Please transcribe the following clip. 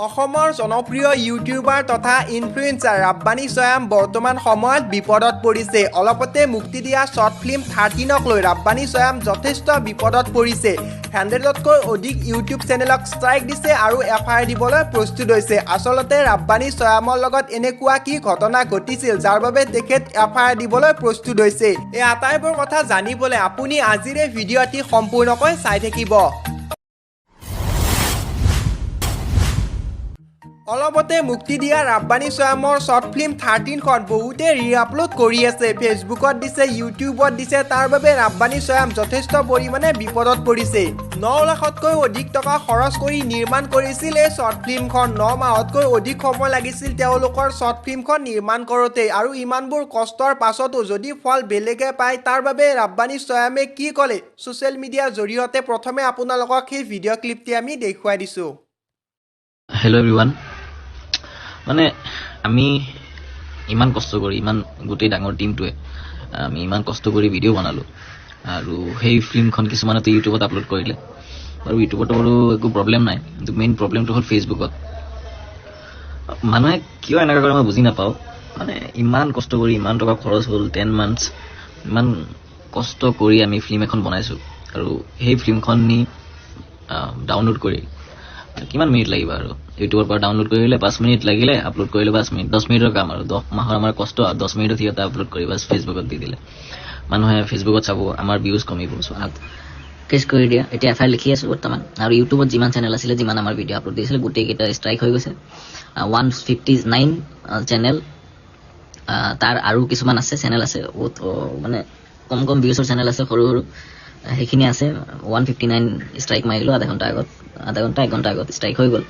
অসমৰ জনপ্ৰিয় ইউটিউবাৰ তথা ইনফ্লুৱেঞ্চাৰ ৰাব্বানী স্বয়ং বৰ্তমান সময়ত বিপদত পৰিছে। অলপতে মুক্তি দিয়া শ্বৰ্ট ফিল্ম 13ক লৈ ৰাব্বানী স্বয়ং যথেষ্ট বিপদত পৰিছে। 100তকৈ অধিক ইউটিউব চেনেলক ষ্ট্ৰাইক দিছে আৰু এফ I R দিবলৈ প্ৰস্তুত হৈছে। আচলতে ৰাব্বানী স্বয়মৰ লগত এনেকুৱা কি ঘটনা ঘটিছিল যাৰ বাবে তেখেত এফ I R দিবলৈ প্ৰস্তুত হৈছে, এই আটাইবোৰ কথা জানিবলৈ আপুনি আজিৰ এই ভিডিঅ'টি সম্পূৰ্ণকৈ চাই থাকিব। অলপতে মুক্তি দিয়া ৰাব্বানী স্বয়মৰ শ্বৰ্ট ফিল্ম 13খন বহুতে ৰি আপলোড কৰি আছে, ফেচবুকত দিছে, ইউটিউবত দিছে। তাৰ বাবে ৰাব্বানী স্বয়ম যথেষ্ট পৰিমাণে বিপদত পৰিছে। 9 লাখতকৈ অধিক টকা খৰচ কৰি নিৰ্মাণ কৰিছিল এই শ্বৰ্ট ফিল্মখন। 9 মাহতকৈ অধিক সময় লাগিছিল তেওঁলোকৰ শ্বৰ্ট ফিল্মখন নিৰ্মাণ কৰোঁতে, আৰু ইমানবোৰ কষ্টৰ পাছতো যদি ফল বেলেগে পায় তাৰ বাবে ৰাব্বানী স্বয়মে কি ক'লে ছ'চিয়েল মিডিয়াৰ জৰিয়তে প্ৰথমে আপোনালোকক সেই ভিডিঅ' ক্লিপটি আমি দেখুৱাই দিছোঁ। হেল্ল' এভৰিৱান, মানে আমি ইমান কষ্ট কৰি, ইমান গোটেই ডাঙৰ টীমটোৱে আমি ইমান কষ্ট কৰি ভিডিঅ' বনালোঁ, আৰু সেই ফিল্মখন কিছুমানেতো ইউটিউবত আপলোড কৰিলে। বাৰু ইউটিউবতো বাৰু একো প্ৰব্লেম নাই, কিন্তু মেইন প্ৰব্লেমটো হ'ল ফেচবুকত। মানুহে কিয় এনেকুৱা কৰে মই বুজি নাপাওঁ। মানে ইমান কষ্ট কৰি, ইমান টকা খৰচ হ'ল, 10 মান্থছ ইমান কষ্ট কৰি আমি ফিল্ম এখন বনাইছোঁ, আৰু সেই ফিল্মখন নি ডাউনলোড কৰি কিমান মিনিট লাগিব, আৰু ইউটিউবৰ পৰা ডাউনলোড কৰিলে 5 মিনিট লাগিলে, আপলোড কৰিলে 5 মিনিট, 10 মিনিটৰ কাম। আৰু 10 মাহৰ আমাৰ কষ্ট, আৰু 10 মিনিটত সিহঁতে আপলোড কৰি বাছ ফেচবুকত দি দিলে। মানুহে ফেচবুকত চাব, আমাৰ ভিউজ কমিব। চ' কেছ কৰি দিয়া। এতিয়া এফ I R লিখি আছোঁ বৰ্তমান। আৰু ইউটিউবত যিমান চেনেল আছিলে, যিমান আমাৰ ভিডিঅ' আপলোড দিছিলে, গোটেইকেইটা ষ্ট্ৰাইক হৈ গৈছে। 159 চেনেল, তাৰ আৰু কিছুমান আছে, চেনেল আছে বহুত, মানে কম কম ভিউজৰ চেনেল আছে, সৰু সৰু, সেইখিনি আছে। 159 ষ্ট্ৰাইক মাৰিলোঁ আধা ঘণ্টা আগত, আধা ঘণ্টা এক ঘণ্টা আগত ষ্ট্ৰাইক হৈ গ'ল।